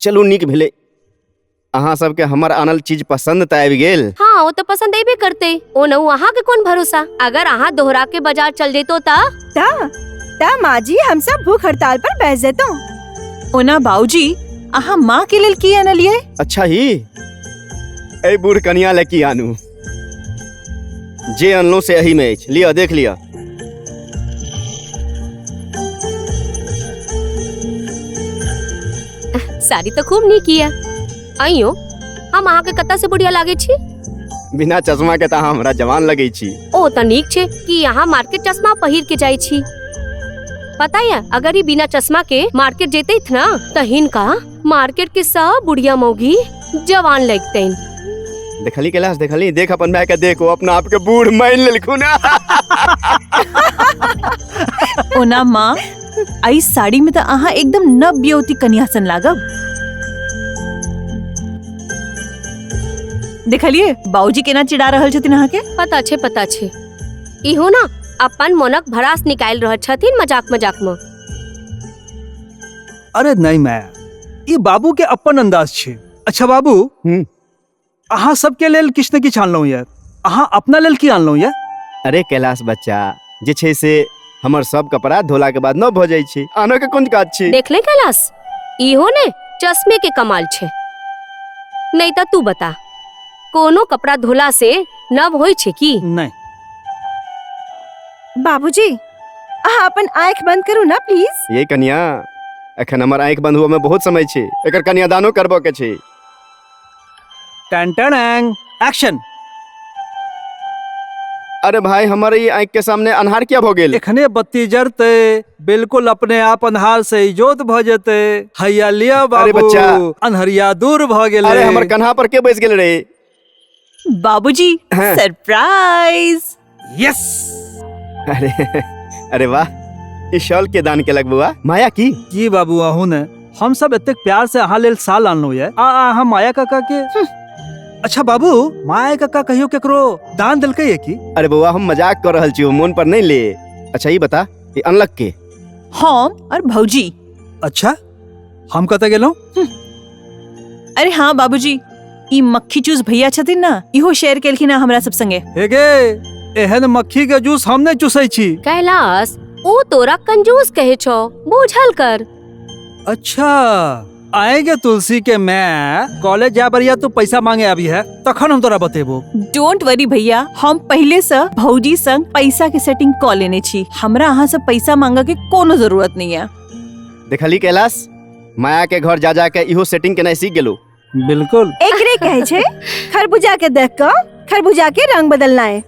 चलू नीक भेलै, अहाँ सबके हमर आनल चीज पसंद तऽ आबि गेल। हाँ, ओ तऽ पसंद अयबे करतै। ओ न अहाँ के कोन भरोसा, अगर अहाँ दोहरा के बाजार चल जैतो तऽ ता माँ जी हम सब भूख हड़ताल पर बैस जेतो। ओना बाबूजी अहाँ माँ के लेल की अनलियै? अच्छा ही एहि बूढ़ कनिया ले की आनू, जे अनलहुँ से एही में अछि, लिअ देख लिअ। साड़ी तऽ खूब नीक यऽ। अइयो हम अहाँ के कतऽ से बुढ़िया लागै छी? बिना चश्मा के तऽ अहाँ हमरा जवान लगै छी। ओ तऽ नीक छै कि अहाँ मार्केट चश्मा पहिर के जाइ छी। पता यऽ अगर ई बिना चश्मा के मार्केट जेतैथ ना तऽ हिनका मार्केट के सब बुढ़िया मौगी जवान लगतैन। देखली कैलाश, देखली, देख अपन माय के देख, ओ अपना आप के बूढ़ मान लेलखुन। ओना माँ एहि साड़ी में तऽ अहाँ एकदम नव ब्योती कन्या सन लागब। देखलिए बाबूजी केना चिढ़ा रहल छथिन अहाँ के? पता छै, पता छै, इहो ना अपन मोनक भड़ास निकालि रहल छथिन मजाक मजाक में। अरे नहीं माया, ई बाबू के अपन अंदाज छै। अच्छा बाबू, अहाँ सबके लेल किछु ने किछु आनलहुँ यऽ, अहाँ अपना लेल की आनलहुँ यऽ? अरे कैलाश बच्चा, जे छै से हमर सब कपड़ा धोला के बाद न भऽ जाइ छै, आनो के कोन काज छै? देख ले कैलाश, इहो ने चश्मे के कमाल छै। नहीं तऽ तू बता, कोनो कपड़ा धोला से नव होइ छै की? नहीं। बाबूजी अहाँ अपन आँखि बंद करू ना प्लीज। ये कन्या, एखन हमर आँखि बंद हुअ में बहुत समय छै, एकर कन्यादानो करबऽ के छै। टन टन एक्शन। अरे भाई, हमर ई आँखि के सामने अन्हार किया भऽ गेल? एखने बत्ती जरते, बिल्कुल अपने आप अन्हार से इजोत भऽ जेते। हैया लिया बाबू, अरे बच्चा, अन्हरिया दूर भऽ गेलै। अरे हमर कन्हा पर के बैस गेल रे? बाबूजी, हाँ। सरप्राइज। यस। अरे अरे वाह, ई शॉल के दान केलक बौआ, माया की? की बाबू अहू ने, हम सब एतेक प्यार से अहाँ लेल साल आनलहुँ ये, आ अहाँ माया काका के। अच्छा बाबू, माया काका कहियो केकरो दान देलकै ये की? अरे बौआ, हम मजाक कर रहल छी, मोन पर नहीं ले। अच्छा ई बता, ई अनलक के? हम और भौजी। अच्छा, हम कतऽ गेलहुँ? अरे हाँ बाबूजी, ई मक्खी चूस भैया छथिन ना, इहो शेयर केलखिन हमरा सब संगे। हे गे, एहन मक्खी के जूस हम नहीं चूसै छी। कैलाश, ओ तोरा कंजूस कहे छौ, बूझल कर। अच्छा, आएगे तुलसी के मैं कॉलेज जा बरिया तू पैसा मांगे आबी है, तखन हम तोरा बतेबो। Don't worry भैया, हम पहले से भौजी संग पैसा के सेटिंग क लेने छी, हमरा अहाँ से पैसा मांगे के कोनो जरूरत नहीं है। देखली कैलाश, माया के घर जा जा के इहो सेटिंग केनाइ सीख गेलू। बिल्कुल। एकरे कहे छै खरबूजा के देख क खरबूजा के रंग बदलना है।